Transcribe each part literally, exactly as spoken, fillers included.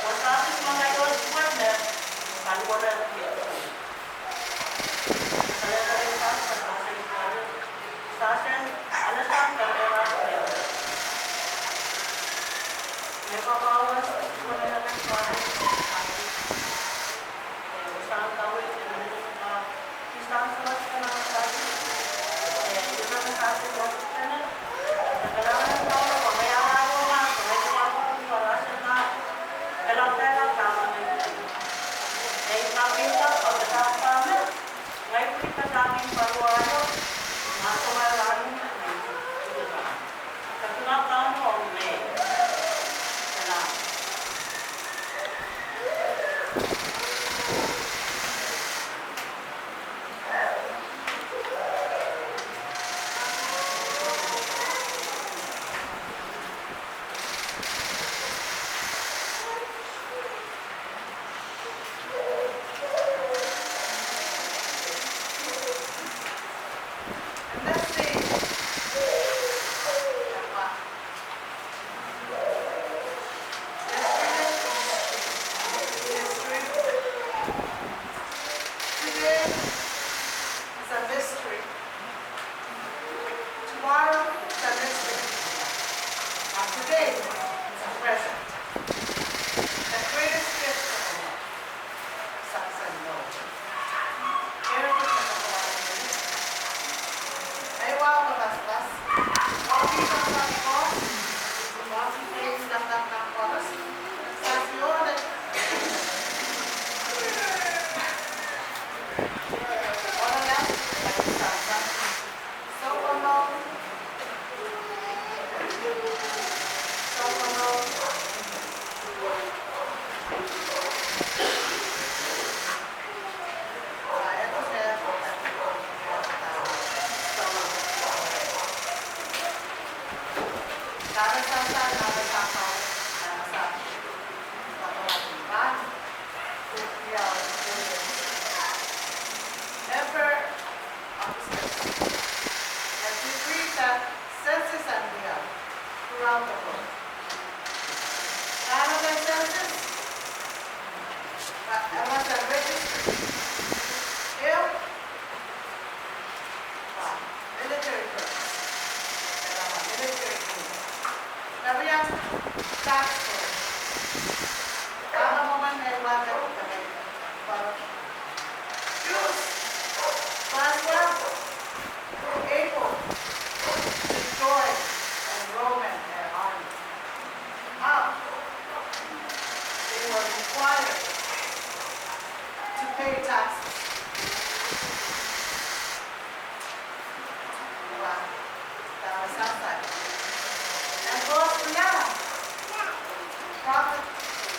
Pwe sahpw me ngehi ohl suwed me paliwerehki. Sehse, ale sang kepere, me pahpa wet suwed me ngehi ohl suwed.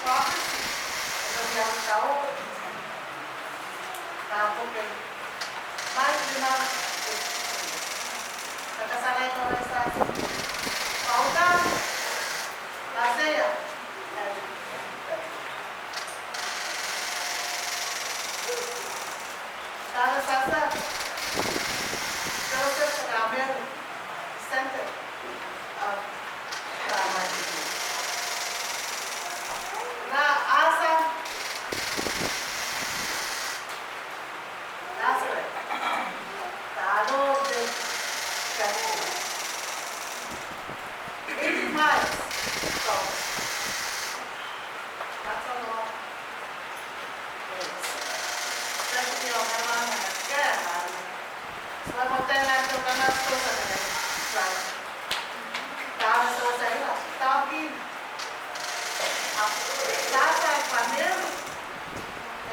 Prophecy, eri iang tao, nah pwuken Maik lime, e kasalehiong Sarawi, pwe uhdahn Mesaia, Sarawi, Joseph, Sarawi, descendant of Sarawi. Nah, ahnsou Nazareth, pahlo de Bethlehem, eighty miles from Bethlehem.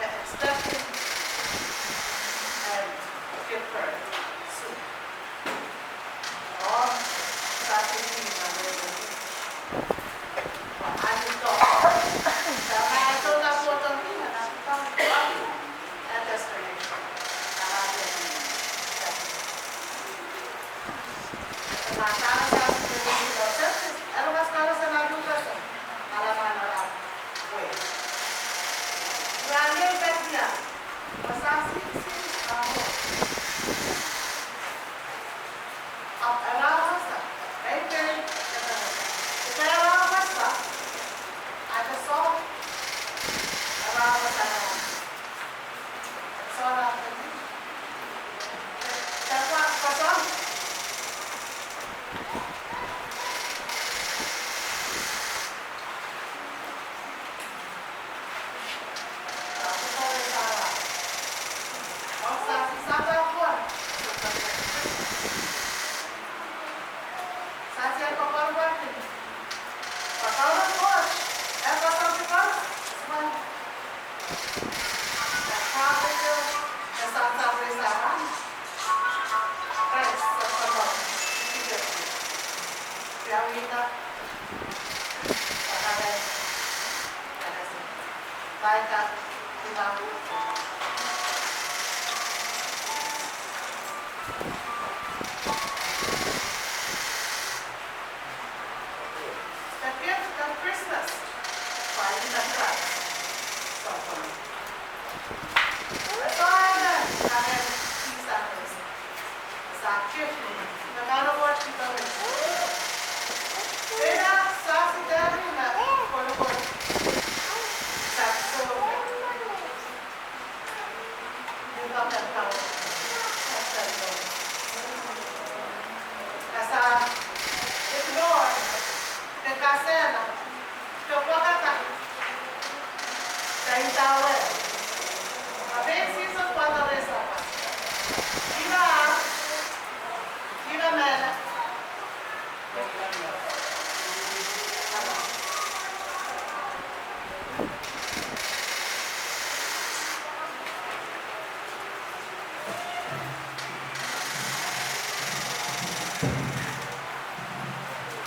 Expecting and give birth soon. The gift of Christmas, pwe ih me Krais. So,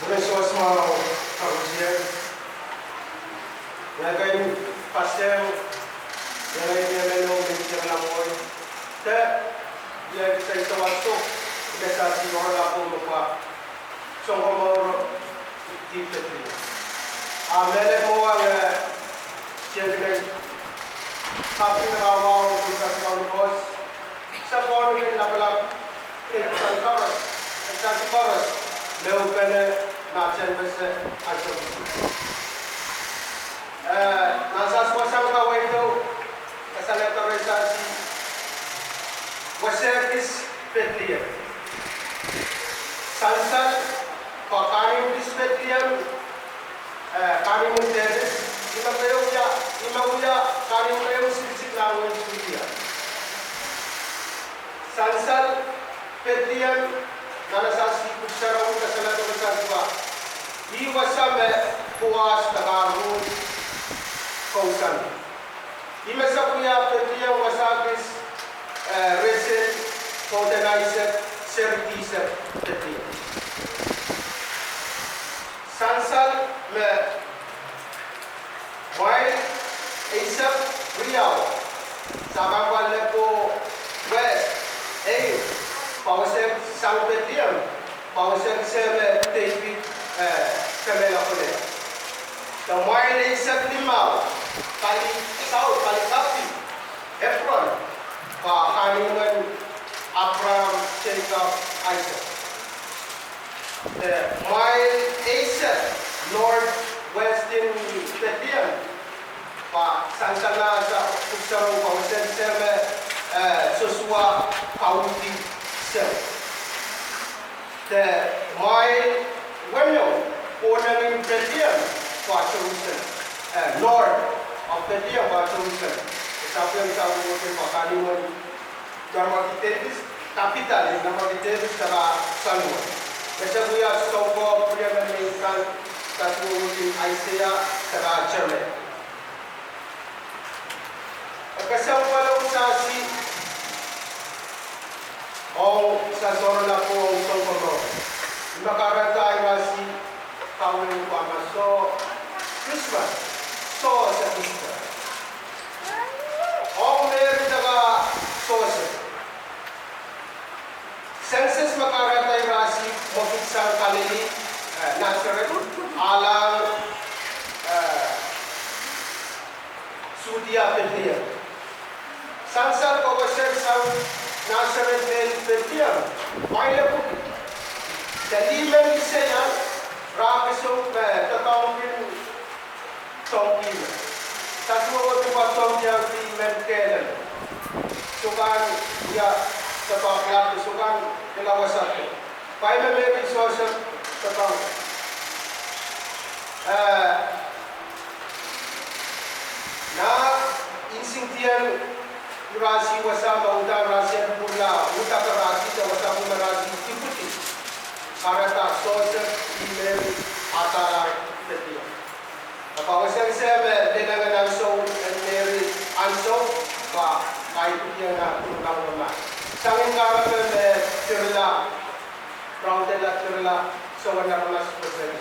Pwuhk en Sohn mwahu, kapwurehiong, ngehi kin pastor, ngehi kin meno, mie tieng lamwoi. De, ie kisai sawas soh, ih me sasi oaralap me pwa Sounkomouro, dihp Bethlehem. A mehlel mwowe ngehi kin kihda, kaping rahnwet, oh kin sasi kaun koaros, sapwellime lapalap, e sasi koaros, e sasi koaros, me upene, ma tehnpese, ansou. Eh, nan sasi wasahn kaweido, kasalehda rehn sasi, wasa kis Bethlehem. Sansal, pwe kahnimw kis Bethlehem, eh, kahnimw en Depit, ih me wia, ih me wia kahnimw keieu siksik nan wehin Sudia. Sansal Bethlehem, nan sasi Pwuhk Sarawi kasalehda rehn sasi pwe ih wasa me Poas me karuhr kousoan. Ih me sahpw wia Bethlehem wasa kis, eh, Resel, Potenaisek, Serkisek, Bethlehem. Sansal me Mwail eisek riau, Sakamwa Lepo West, ei, pahn weseng sang Bethlehem, pahn weseng sehme David, eh, kemehla kolea. De mwail eisek limau, pali south, pali kapil, Hebron, pahn kahnimwen Abraham, Jacob, Isaac. De mwail eisek north west en Bethlehem, pahn sansal mahs en Pwuhk Sarawi, pahn weseng sehme, eh, Sosua, Kauhdi, Sou. De mwail weneu, konehng en Bethlehem, pahn Jerusalem. Eh, north of Bethlehem, pahn Jerusalem. Sapwellime Sahm pahn kahnimwen Namwaki Davis, capital en Namwaki Davis, Sarah Samuel. Me se wia sounpwong pwurehng me kan, sasuwedin Aiseia, Sarah Jeremiah. E kesempwal ong sasi, ong sasi sohrala pohn Sounkomour. Me kahrehda irasi kaweid pwe ma soh Krismas, soh se Krismas. Ong Meri de Sosep. Sensus me kahrehda irasi mwekid sang Kalili, eh, Nasaret, ahlahng, eh, Sudia, Bethlehem. Sansal kaweseng sang Nasaret mehn Bethlehem, mwail epwiki. De limen iseiang, rahn kesempwal me doadoahngki donkey me. Sasuwed pahn donkey iang limen kehl me. Sohkan ia, sohkan klap, sohkan ila wasa. Pwe ih me Meri Sosep doadoahngki. Eh, nan insensuwed en irasi wasa me uhdahn irasi en pwurala, uhdahn irasi de wasa me irasi dipwidi. Kahrehda Sosep, ih Meri, ahdahla Bethlehem. Pahn weseng sehme lelohng ansou en Meri ansou, pwe kaidehkin nan pwurala me. Sang en kahrepe me dirila, raundala dirila, soangen aramas weseng.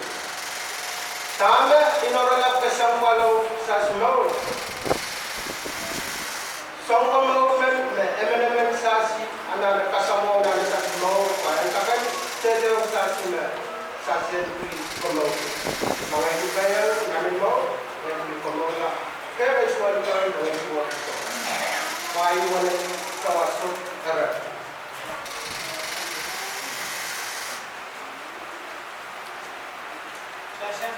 Dahme inourala kesempwal ong sasi mour. Sounkomour men me emenemen sasi anahne kasamwo nan sasi mour, pwe en kak en dehdehong sasi me sasi en pil komour. Ma ngehi pil paiang nan mour, ngehi pil komourla. Kehre isuwel kan, ngehi isuwel kan. Pwe ih wene sawas ere. Sehse,